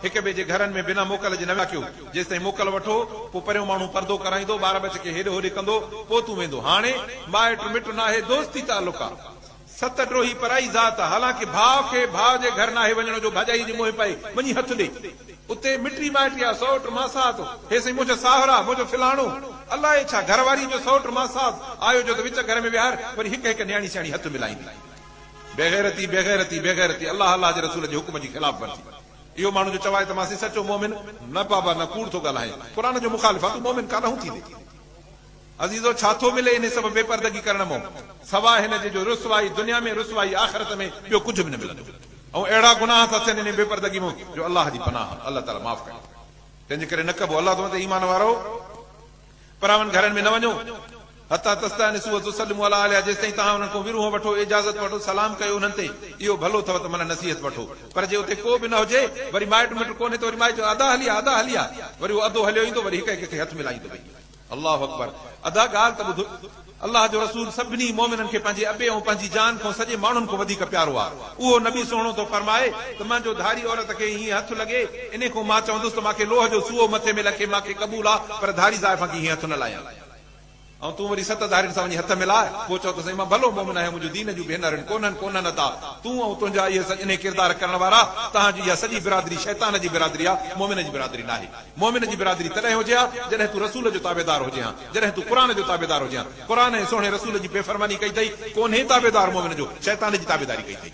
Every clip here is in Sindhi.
هڪ ٻئي جي گهرن ۾ بنا موڪل جي نه ويا ڪيو. جيستائين موڪل وٺو، پوء پريون ماڻهو پردو ڪرائيندو، ٻار ٻچ کي هيڏي هوڏي ڪندو، پوء تون ويندو. هاڻي مائٽ مٽ ناهي، دوستي تعلق آ. ست ڊوهي پرائي ذات آ، حالانڪه ڀاء کي ڀاء جي گهر ناهي وڃڻو جو ڀاڄائيء جي منهن پئي، وڃي هٿ ڏي. اتي مٽي مائٽي آ، سئوٽ ماسات، هي سائين منهنجو ساهر آ، منهنجو فلاڻو. الائي ڇا، گهر واريء جو سئوٽ ماسات آيو جو ته وچ گهر ۾ ويهار، وري هڪ هڪ نياڻي سياڻي هٿ ملائيندي. بيغيرتي، بيغيرتي، بيغيرتي، الله الله جي رسول جي حڪم جي خلاف ورزي. اهو ماڻهو جو چوائي ته مان سين سچو مؤمن، نه بابا نه ڪوڙ ٿو ڳالهائين، قرآن جو مخالف آ، تون مؤمن ڪاڏانهون ٿيندين؟ عزيزو ڇا ٿو ملي انهي سڀ بي پردگي ڪرڻ مون؟ سواء هن جي جو رسوائي دنيا ۾ رسوائي آخرت ۾ ٻيو ڪجهه به نه ملندو ۽ اهڙا گناهه ٿا ٿين انهي بي پردگي مون جو الله جي پناهه الله تعالي معاف ڪري تنهن جي ڪري نه ڪبو الله ٿو ته ايمان وارؤ پراون گهرن ۾ نه وڃو حتي تستانسوا وتسلموا علي اهلها جيستائين توهان انهن کان ورونهه وٺو اجازت وٺو سلام ڪيو انهن تي اهو ڀلو اٿو ته من نصيحت وٺو پر جي اتي ڪو به نه هجي وري مائٽ مٽ ڪونهي ته وري مائي چوندو ادا هلي آ ادا هلي آ وري اهو ادو هليو ايندو وري هڪ هڪ کي هٿ ملائيندو ويهي الله اڪبر ادا ڳالهه ته ٻڌ الله جو رسول سڀني مؤمنن کي پنهنجي ابي ۽ پنهنجي جان کان سڄي ماڻهن کان وڌيڪ پيارو آ اهو نبي سهڻو ٿو فرمائي ته مانجو ڌاري عورت کي هيئن هٿ لڳي انهي کان مان چوندس ته مانکي لوهه جو سوئو مٿي ۾ لکي مانکي قبول آ پر ڌاري زائفان کي هيئن هٿ نه لايان. ۽ تون وري ست ڌارين سان وڃي هٿ ملاء، پوء چئو ته سائين مان ڀلو مؤمن آهيان، منهنجو دين جون ڀينرن ڪونهن، ڪونهن ادا، تون ۽ تنهنجا اهي سڄ انهي ڪردار ڪرڻ وارا، توهان جي اها سڄي برادري شيطان جي برادري آ، مؤمن جي برادري ناهي. مؤمن جي برادري تڏهن هجي ها، جڏهن تون رسول جو تابعدار هجين ها، جڏهن تون قرآن جو تابعدار هجين ها. قرآن ۽ سهڻي رسول جي بي فرماني ڪئي اٿئي، ڪونهي تابعدار مؤمن جو، شيطان جي تابعداري ڪئي اٿئي.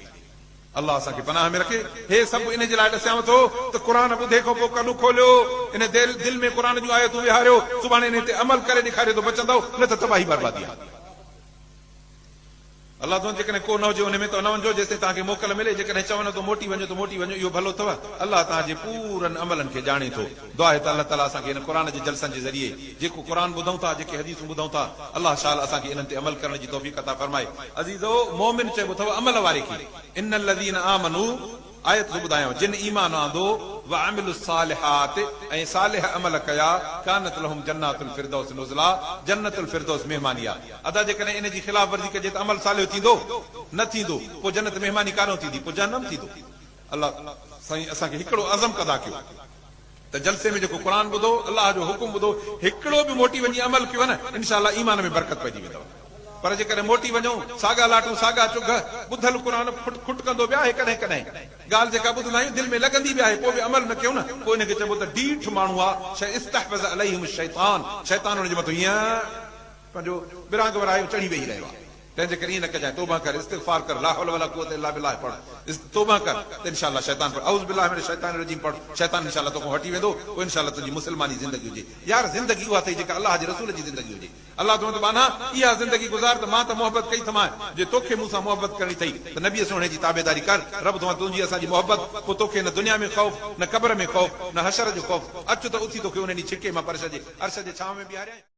الله اسان کي پناهه ۾ رکي. هي سڀ ان جي لاء ڏسيانو ٿو ته قرآن ٻڌي کان پوء ڪن کوليو، ان دل ۾ قرآن جون آيتون ويهاريو، سڀاڻي انهي تي عمل ڪري ڏيکاريو ته بچندؤ، نه ته تباهي بربادي آهي. الله ٿو جيڪڏهن ڪو نه هجي ان ۾ ته نه وڃجو جيستائين توهان کي موڪل ملي، جيڪڏهن چون ته موٽي وڃو ته موٽي وڃو، اهو ڀلو اٿو، الله توهان جي پورن عملن کي ڄاڻي ٿو. دعا آهي ته الله تعالي اسان کي هن قرآن جي جلسن جي ذريعي جيڪو قرآن ٻڌون ٿا، جيڪي حديثون ٻڌون ٿا، الله شال اسان کي انهن تي عمل ڪرڻ جي توفيق عطا فرمائي. عزيزو! مؤمن چئبو اٿو عمل واري کي، ان الذين آمنوا، آيت ٿو ٻڌايانو، جن ايمان آندو، وعملوا الصالحات، ۽ صالح عمل ڪيا، ڪانت لهم جنات الفردوس نزلا، جنت الفردوس مهماني آ. ادا جيڪڏهن ان جي خلاف ورزي ڪجي ته عمل صالح ٿيندو؟ نه ٿيندو، پوء جنت مهماني ڪاڏهون ٿيندي؟ پوء جهنم ٿيندو. الله سائين اسان کي هڪڙو عزم ڪدا ڪيو ته جلسي ۾ جيڪو قرآن ٻڌو الله جو حڪم ٻڌو هڪڙو به موٽي وڃي عمل ڪيو نه انشاء الله ايمان ۾ برڪت پئجي ويندو پر جيڪڏهن موٽي وڃون ساڳا لاٽون ساڳا چگهه ٻڌل قرآن ڦٽ کٽ ڪندو به آهي ڪڏهن ڪڏهن ڳالهه جيڪا ٻڌندا آهيون دل ۾ لڳندي به آهي پوء به عمل نه ڪيون نه پوء ان کي چئبو ته ڊيٺ ماڻهو آ شي استحوذ عليهم الشيطان شيطان ان جي مٿو هيئن پنهنجو ٻرانگ ورائي چڙهي ويهي رهيو آهي. تنهن جي ڪري ائين نه ڪجانء، توبه ڪر، استغفار ڪر، لاحول ولا قوت الا بالله پڙھ، توبه ڪر ته انشاء الله شيطان پڙھ، اعوذ بالله من الشيطان الرجيم پڙھ، شيطان انشاء الله توکان هٽي ويندو، پوء انشاء الله تنهنجي مسلماني زندگي هجي. يار زندگي اها اٿئي جيڪا الله جي رسول جي زندگي هجي. الله ٿو ته ٻانها اها زندگي گذار ته مان ته محبت ڪئي ٿمانء، جي توکي مون سان محبت ڪرڻي اٿئي ته نبيء سهڻي جي تابعداري ڪر، رب ٿو تنهنجي اسان جي محبت، پوء توکي نه دنيا ۾ خوف، نه قبر ۾ خوف، نه حشر جو خوف، اچ ته اٿي توکي ان ڏينهن ڇڪي مان پرش جي عرش جي ڇانو ۾ بيهاريانء.